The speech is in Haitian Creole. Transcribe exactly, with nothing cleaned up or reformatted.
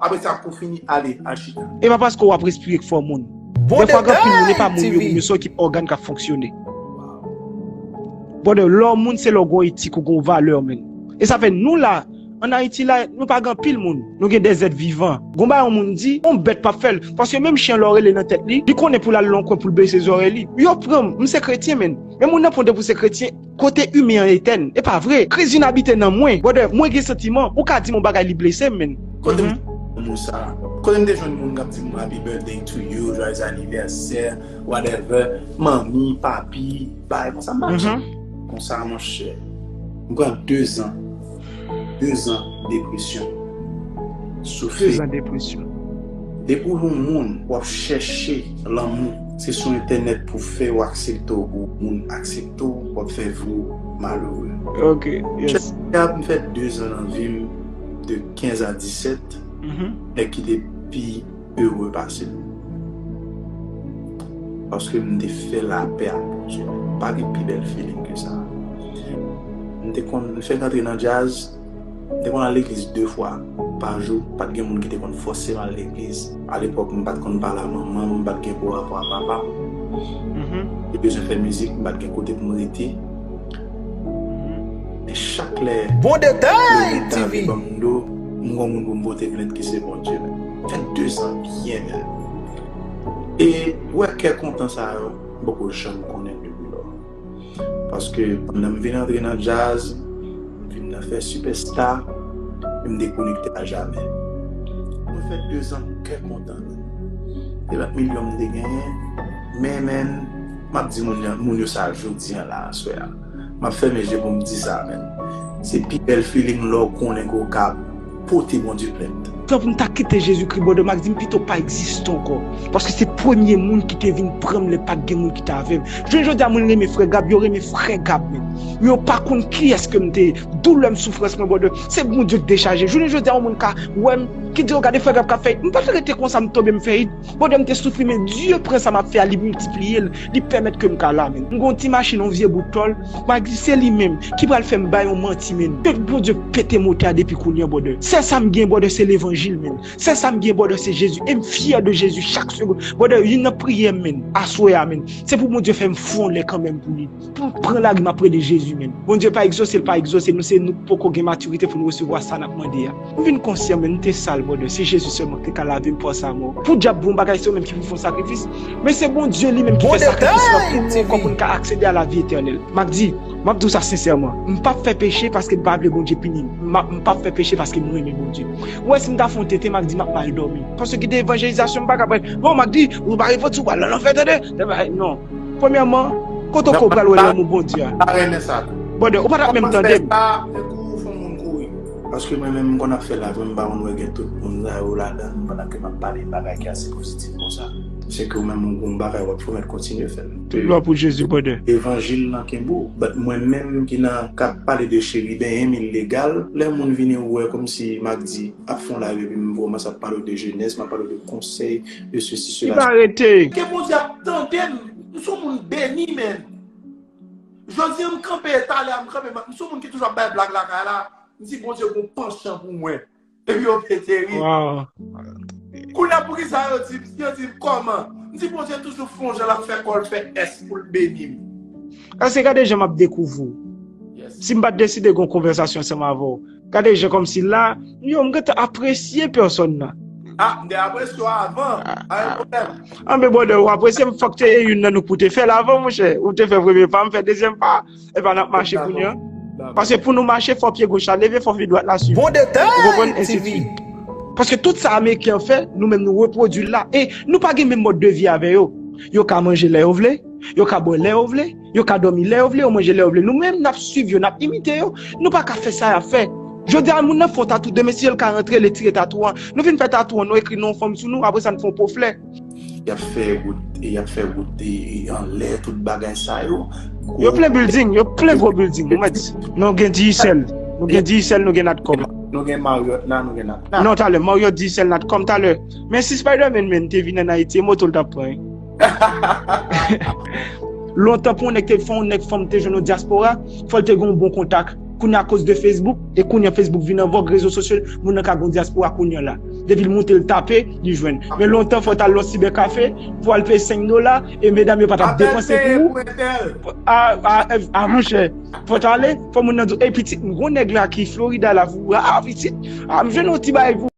Apre sa, pou fini, ale, al chita. E pa paske w ap respire k fè w moun. Dèfwa, gen anpil moun, e pa moun yo, moun yo, se yon ekip ògàn k ap fonksyone. Brother, lè w moun, se lè w gen yon etik, ou gen yon valè, menn. E sa fè nou la, ann Ayiti la, nou pa gen anpil moun. Nou gen de zèt vivan. Gon bagay yon moun di, yon bèt p ap fè l. Paske menm chen, lè w rele nan tèt li, li konnen pou l al nan yon kwen pou l bese zòrèy li. Yo pran m, m se kretyen, menn. Men moun nan pran depi w se kretyen, kote imen an etèn. E pa vre. Kris vin abite nan mwen. Brother, mwen gen santiman. Ou ka di m yon bagay, li blese m, menn. Kote m, moun sa, kote m te jwenn moun k ap di m happy birthday to you, joyeux anniversaire, whatever, manmi, papi, bagay konsa, m pa konsa, monchè. M pran de zan, de zan depresyon. Soufri. De zan depresyon. Depi w yon moun, w ap chèche lanmou, se sou entènèt pou fè yo aksepte w, pou moun aksepte w, w ap fè vi w malere. Ok, yes. Chèche ap m fè de zan nan vi m, de kenz a disèt, nèg ki te pi ere pase m. Paske m te fè lapè ak Bondye. Pa gen pi bèl feeling ke sa. M te konn, m fèk antre nan djaz, m te konn al legliz de fwa pa jou. Pa t gen moun ki te konn fòse m al legliz. Alepòk, m pa t konn pale a manman m, m pa t gen bon rapò a papa m. M te bezwen fè mizik, m pa t gen kote pou m rete. Men chak lè Bon Detay T V ban m do, m gon moun pou m pote plent ki se Bondye, men. Fè de zan byen, men. E, wè, kè kontan sa yo, m poko janm konnen depi lò. Paske pandan m vin antre nan djaz, m vin nan fè sipèsta, e m dekonekte a jamè. Mwen fè de zan kè kontan. Se pa milyon m te genyen, men, men, m ap di moun, moun yo sa jodi a la, aswè a. M ap fèmen je pou m di sa, men. Se pi bèl feeling lè w konnen ke w ka pote Bondye plent. Tanpri m ta kite Jezikri, brother, m ak di m pito pa egziste ankò. Paske se premye moun ki te vin pran m lè pa t gen moun ki t avè m. Jounen jodi a, moun renmen frè Gab, yo renmen frè Gab, men. Men yo pa konn kiyès ke m te ye. Doulè m, soufrans mwen, brother, se Bondye k dechaje. Jounen jodi a, yon moun ka wè m, ki di, "O, gade frè Gab k ap fè it." M pa t rete konsa, m tonbe, m fè it. Bondye, m te soufri, men Dye pran sa m ap fè a, li miltipliye l, li pèmèt ke m ka la, men. M gon ti machin, yon vye bout tòl, m a di se li menm ki pral fè m bay yon manti, men. Ke Bondye pete motè a depi kounye a, brother. Sèl sa m gen, brother, se levanjil, men. Sèl sa m gen, brother, se Jezi. E m fyè de Jezi chak segonn. Brother, youn nan priyè m, men, aswè a, men, se pou Bondye fè m fè yon lè kanmenm pou li. Pou m pran lari, m ap rele Jezi, men. Bondye pa egzose, l pa egzose nou, se nou k poko gen matirite pou nou resevwa sa n ap mande a. M vin konsyan, men, m te sal, brother. Se Jezi sèlman ki te ka lave m fòs a mò. Pou dyab bon bagay, se yo menm ki pou fè yon sakrifis. Men se Bondye li menm ki fè sakrifis la pou nou ankò, pou n ka aksede a lavi etènèl. M ap di, m ap di w sa sensèman. M p ap fè peche paske m pa vle Bondye pini m. M ap, m p ap fè peche paske m renmen Bondye. Ou wè, si m ta fè yon tete, m ak di m ap mal dòmi. Paske gen de evanjelizasyon m pa ka pran. Bon, m ak di, ou pa repanti, ou pral nan lanfè, tande. Non. Premyèman, kote w pral wè lanmou Bondye a? M pa renmen sa tou. Brother, ou pa t ap menm tande m. Paske mwen menm, m konn ap fè lavi, m pa konn wè gen tout moun sa yo ladan, pandan ke m ap pale bagay ki ase pozitif konsa. Se ke ou menm, ou gon bagay w ap fè, w mèt kontinye fè l. Tout glwa pou Jezi, brother. Evanjil nan kenbe w. But mwen menm ki nan, k ap pale de cheriben, en, ilegal, lè moun vini wè kòmsi m ak di, ap fè yon live epi m kòmanse ap pale de jenès, m ap pale de konsèy, de sesi, sela. Li pa rete. Ke Bondye ap tande m. M se yon moun beni, men. Jodi a, m kanpe, talè a, m kanpe, m se yon moun ki toujou ap bay blag lakay la. M di, Bondye gon pansman pou mwen. Epi yo pete ri. Kounye a, poukisa yo di, yo di m kòman? M di, Bondye toujou fè yon jan, l ap fè kò l fè S pou l beni m. Èske gade jan m ap dekouvri w? Si m pa t deside gen yon konvèsasyon ansanm avè w, gade jan kòmsi la, yo, m gentan apresye pèsòn nan. Ah, m te apresye w avan. Pa gen pwoblèm. Anben, brother, ou apresye m, fòk te e youn nan nou k pou te fè l avan, monchè. Ou te fè premye pa, m fè dezyèm pa. Epa, n ap mache kounye a. Paske pou nou mache, fò pye goch la leve, fò pye dwat la swiv. Bon Detay T V. Ou konprann? Ensi de suite. Paske tout sa Ameriken an fè, nou menm nou repwodui l la. E nou pa gen menm mòd de vi avè yo. Yo ka manje lè yo vle, yo ka bwè lè yo vle, yo ka dòmi lè yo vle, yo manje lè yo vle. Nou menm, n ap swiv yo, n ap imite yo. Nou pa ka fè sa y ap fè. Jodi a, moun nan fè yon tatou, demen si Dye vle l ka rantre, li tire tatou an. Nou vin fè tatou an, nou ekri non fanm sou nou, apre sa, n fè yon po flè. Y ap fè wout, y ap fè wout, e, e, anlè, tout bagay sa yo. Yo plen building, yo plen gwo building, ou mèt. Nou gen Digicel, nou gen Digicel, nou gen Natcom. Nou gen Marriott la, nou gen Nat-, Nat-. Non, talè, Marriott, Digicel, Natcom, talè. Men si Spiderman, men, te vin ann Ayiti, e moto l t ap pran, wi. Lontan pou yon nèg te fè yon nèg fanm te jwenn yon dyaspora, fò l te gen yon bon kontak. Kounye a, akoz de Facebook, e kounye a Facebook vin an vòg, rezo sosyo, moun nan ka gen yon dyaspora kounye a la. Depi l moute, l tape, li jwenn. Men lontan, fò w t al lòt sibè kafe, pou w al peye senk dola, e medam yo pa t ap depanse pou ou. A, a, a, monchè, fò w t ale, fò moun nan di w, ey, pitit, m gon nèg la ki Florida la, pou, a, pitit, a, m jwenn yon ti bagay pou